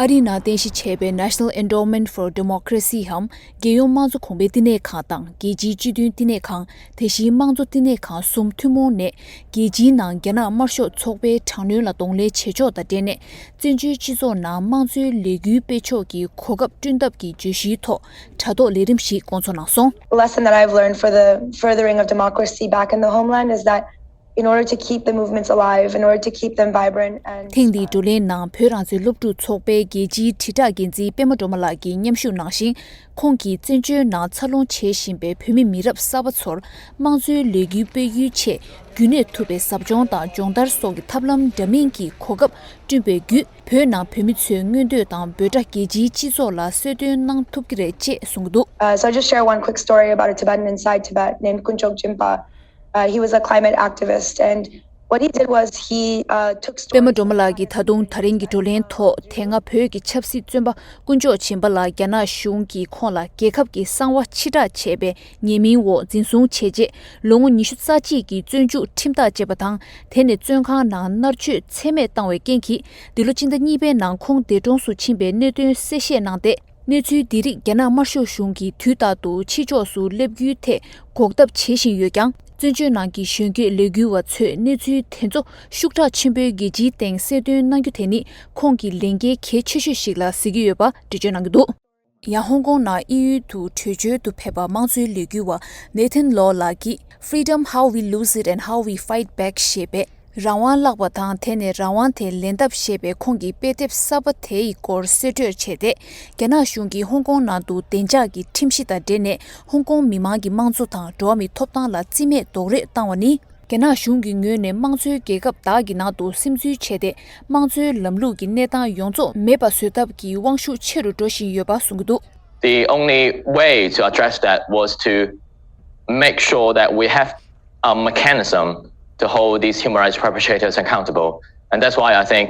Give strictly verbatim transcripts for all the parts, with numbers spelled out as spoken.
ཨ་རིའི་ནང་རྟེན་གཞི་བྱས་པའི་National Endowment for Democracy འམ་རྒྱལ་ཡོངས་དམངས་གཙོ་གོང་འཕེལ་བསྟི་གནས་ཁང་དང་རྒྱལ་སྤྱིའི་སྤྱི་མཐུན་བསྟི་གནས་ཁང་། དེ་བཞིན་དམངས་གཙོ་བསྟི་གནས་ཁང་གསུམ་ཐུན་མོང་ནས་རྒྱལ་སྤྱིའི་ནང་རྒྱ་ནག་དམར་ཤོག་ཚོགས་པའི་དྲག་གནོན་ལ་གདོང་ལེན་བྱེད་ཕྱོགས་དང་འབྲེལ་ནས། བཙན་བྱོལ་སྤྱི་ཚོགས་ནང་དམངས་གཙོའི་ལས་འགུལ་སྤེལ་ཕྱོགས་ཀྱི་གོ་སྐབས་བསྐྲུན་ཐབས་ཀྱི་བརྗོད་གཞིའི་ཐོག་དྲ་ཐོག་ལས་རིམ་ཞིག་བསྐོང་ཚོགས་གནང་སོང་། Lesson that I've learned for the furthering of democracy back in the homeland is that in order to keep the movements alive, in order to keep them vibrant and ཐེངས་འདིའི་བགྲོ་གླེང་ནང་བོད་རང་བཙན་སློབ་ཕྲུག་ཚོགས་པའི་རྒྱལ་སྤྱིའི་དྲིལ་བསྒྲགས་འགན་འཛིན་པད་མ་སྒྲོལ་མ་ལགས་ཀྱིས་མཉམ་ཞུགས་གནང་ཞིང་། ཁོང་གིས་བཙན་བྱོལ་ནང་འཚར་ལོངས་བྱེད་བཞིན་པའི་བོད་མི་མི་རབས་གསར་པ་ཚོར་དམངས་གཙོའི་ལས་འགུལ་སྤེལ་རྒྱུའི་ཆེད་རྒྱུན་གནས་ཐུབ་པའི་ཟབ་སྦྱོང་དང་སྦྱོང་བརྡར་སོགས་ཀྱི་ཐབས་ལམ་འདྲ་མིན་གྱི་གོ་སྐབས་བསྐྲུན་པའི་བརྒྱུད། བོད་ནང་བོད་མི་ཚོའི་མངོན་འདོད་དང་འབོད་སྒྲ་རྒྱལ་སྤྱིའི་སྤྱི་ཚོགས་ལ་གསོལ་སྟོན་གནང་ཐུབ་ཀྱི་རེད་ཅེས་གསུངས་འདུག Uh, so I'll just share one quick story about a Tibetan inside Tibet named Kunchok Jinpa. Uh, he was a climate activist, and what he did was he uh, took པད་མ་སྒྲོལ་མ་ལགས་ཀྱིས་ད་དུང་ད་རིང་གི་བགྲོ་གླེང་ཐོག་དེ་སྔ་བོད་ཀྱི་ཆབ་སྲིད་བཙོན་པ་དཀོན་མཆོག་སྦྱིན་པ་ལགས་རྒྱ་ནག་གཞུང་གིས་ཁོང་ལ་རྒྱལ་ཁབ་ཀྱི་གསང་བ་ཕྱིར་བསྒྲགས་བྱས་པའི་ཉེས་མིང་འོག་འཛིན་བཟུང་བྱས་རྗེས། ལོ་ངོ་ཉི་ཤུ་རྩ་གཅིག་གི་བཙོན་འཇུག་ཁྲིམས་ཐག་བཅད་པ་དང་། དེ་ནས་བཙོན་ཁང་ནང་མནར་གཅོད་ཚད་མེད་བཏང་བའི་རྐྱེན་གྱིས། འདི་ལོ་སྤྱི་ཟླ་གཉིས་པའི་ནང་ཁོང་འདས་གྲོངས་སུ་ཕྱིན་པའི་གནད་དོན་གསལ་བཤད་གནང་སྟེ། གནས་ཚུལ་འདི་རིགས་རྒྱ་ནག་དམར་ཤོག་གཞུང་གིས་དུས་རྟག་ཏུ་ཕྱི་ཕྱོགས་སུ་སླེབས་རྒྱུའི་ཐད་འགོག་ཐབས་བྱེད་བཞིན་ཡོད་ཀྱང་། བཙན་བྱོལ་ནང་གི་གཞོན་སྐྱེས་ལས་འགུལ་བ་ཚོས་གནས་ཚུལ་དེ་ཚོ་ཤུགས་དྲག་ཆེན་པོའི་རྒྱལ་སྤྱིའི་སྟེང་གསལ་སྟོན་གནང་རྒྱུ་དེ་ནི་ཁོང་གི་ལས་འགན་གལ་ཆེ་ཤོས་ཤིག་ལ་གཟིགས་ཀྱི་ཡོད་པ་འགྲེལ་བརྗོད་གནང་གི་འདུག་ཡང་ཧོང་ཀོང་ནང་དབྱིན་ཡུལ་དུ་བྲོས་བྱོལ་དུ་ཕེབས་པ་དམངས་གཙོའི་ལས་འགུལ་བ་Nathan Law ལགས་ཀྱིས་Freedom, How We Lose It and How We Fight Back ཞེས་པའི་རང་དབང་བརླག་པ་དང་དེ་ནས་རང་དབང་དེ་ལེན་ཐབས་ཞེས་པའི་ཁོང་གི་དཔེ་དེབ་གསར་པ་དེའི་སྐོར་གསེད་བཀྲོལ་བྱས་ཏེ། རྒྱ་ནག་གཞུང་གིས་ཧོང་ཀོང་ནང་དུ་བདེ་འཇགས་ཀྱི་ཁྲིམས་གཞི་དང་འབྲེལ་ནས་ཧོང་ཀོང་མི་མང་གི་དམངས་གཙོ་དང་འགྲོ་བ་མིའི་ཐོབ་ཐང་ལ་བརྩི་མེད་རྡོག་རོལ་བཏང་བ་ནི། རྒྱ་ནག་གཞུང་གི་ངོས་ནས་དམངས་གཙོའི་རྒྱལ་ཁབ་དག་གི་ནང་དུ་སིམ་འཛུལ་བྱས་ཏེ། དམངས་གཙོའི་ལམ་ལུགས་ཀྱི་གནས་སྟངས་ཡོངས་རྫོགས་མེད་པ་བཟོ་ཐབས་ཀྱི་དབང་ཤུགས་ཆེ་རུ་འགྲོ་བཞིན་ཡོད་པ་གསུངས་ཀྱི་འདུག The only way to address that was to make sure that we have a mechanism to hold these human rights perpetrators accountable. And that's why I think,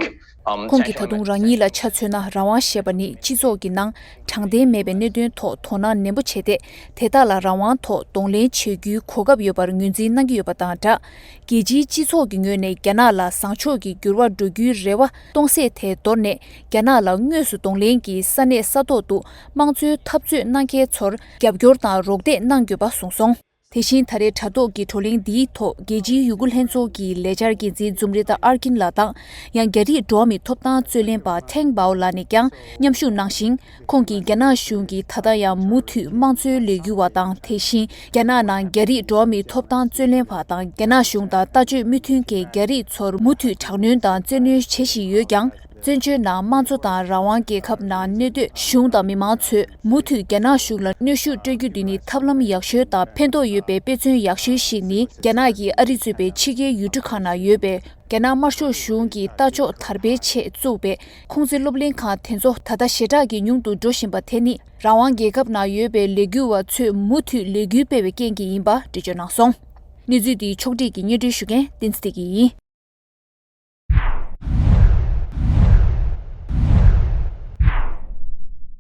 um, ཁོང་གིས་ད་དུང་རང་ཉིད་ལ་ཆ་མཚོན་ན། རང་དབང་ཞེས་པ་ནི་སྤྱི་ཚོགས་ཀྱི་ནང་དྲང་བདེན་མེད་པའི་གནད་དོན་ཐོག་དོ་སྣང་ནན་པོ་བྱས་ཏེ། དེ་དག་ལ་རང་དབང་ཐོག་གདོང་ལེན་བྱེད་རྒྱུའི་གོ་སྐབས་ཡོད་པར་ངོས་འཛིན་གནང་གི་ཡོད་པ་དང་སྦྲགས། རྒྱལ་སྤྱིའི་སྤྱི་ཚོགས་ཀྱི་ངོས་ནས་རྒྱ་ནག་ལ་བཟང་ཕྱོགས་ཀྱི་འགྱུར་བ་འགྲོ་རྒྱུའི་རེ་བ་གཏོང་ཟད་དེ་དོར་ནས། རྒྱ་ནག་ལ་དངོས་སུ་གདོང་ལེན་གྱིས་ས་གནས་ས་ཐོག་ཏུ་དམངས་གཙོའི་འཐབ་རྩོད་གནང་མཁན་ཚོར་རྒྱབ་སྐྱོར་དང་རོགས་འདེགས་གནང་དགོས་པ་གསུངས་སོང་། དེ་བཞིན་ད་རེས་དྲ་ཐོག་གི་བགྲོ་གླེང་འདིའི་ཐོག་རྒྱལ་སྤྱིའི་ཡུ་གུར་ལྷན་ཚོགས་ཀྱི་ལས་འཆར་འགན་འཛིན་འཛུམ་རེ་ཏ་ཨར་ཀིན་ལགས་དང་། ཡང་རྒྱ་རིགས་འགྲོ་བ་མིའི་ཐོབ་ཐང་རྩོད་ལེན་པ་ཐེང་པའོ་ལགས་ནས་ཀྱང་མཉམ་ཞུགས་གནང་ཞིང་། ཁོང་གིས་རྒྱ་ནག་གཞུང་གིས་ད་ལྟ་ཡང་མུ་མཐུད་དམངས་གཙོའི་ལས་འགུལ་བ་དང་། དེ་བཞིན་རྒྱ་ནག་ནང་རྒྱ་རིགས་འགྲོ་བ་མིའི་ཐོབ་ཐང་རྩོད་ལེན་པ་དང་། རྒྱ་ནག་གཞུང་དང་ལྟ་སྤྱོད་མི་མཐུན་མཁན་རྒྱ་རིགས་ཚོར་མུ་མཐུད་དྲག་གནོན་དང་བཙན་གནོན་བྱེད་བཞིན་ཡོད་ཀྱང་། བཙན་བྱོལ་ནང་དམངས་གཙོ་དང་རང་དབང་རྒྱལ་ཁབ་ནང་གནས་སྡོད་གཞུང་དང་མི་མང་ཚོས་མུ་མཐུད་རྒྱ་ནག་གཞུང་ལ་གནོན་ཤུགས་སྤྲོད་རྒྱུ་འདི་ནི་ཐབས་ལམ་ཡག་ཤོས་དང་ཕན་ཐོགས་ཡོད་པའི་དཔེ་མཚོན་ཡག་ཤོས་ཤིག་ནི། རྒྱ་ནག་གིས་ཨ་རི་གཙོས་པའི་ཕྱི་རྒྱལ་ཡུལ་གྲུ་ཁག་ནང་ཡོད་པའི་རྒྱ་ནག་དམར་ཤོག་གཞུང་གི་ལྟ་ཕྱོགས་དར་སྤེལ་ཆེད་བཙུགས་པའི་ཁུང་ཙི་སློབ་གླིང་ཁང་དེ་ཚོ་ད་ལྟ་ཞེ་དྲག་གིས་ཉུང་དུ་འགྲོ་བཞིན་པ་དེ་ནི། རང་དབང་རྒྱལ་ཁབ་ནང་ཡོད་པའི་ལས་འགུལ་བ་ཚོས་མུ་མཐུད་ལས་འགུལ་སྤེལ་བའི་རྐྱེན་གྱིས་ཡིན་པ་འགྲེལ་བརྗོད་གནང་སོང་། གནས་ཚུལ་འདི་ཕྱོགས་སྒྲིག་གིས་སྙན་སྒྲོན་ཞུ་མཁན་བསྟན་འཛིན་བདེ་སྐྱིད་ཡིན།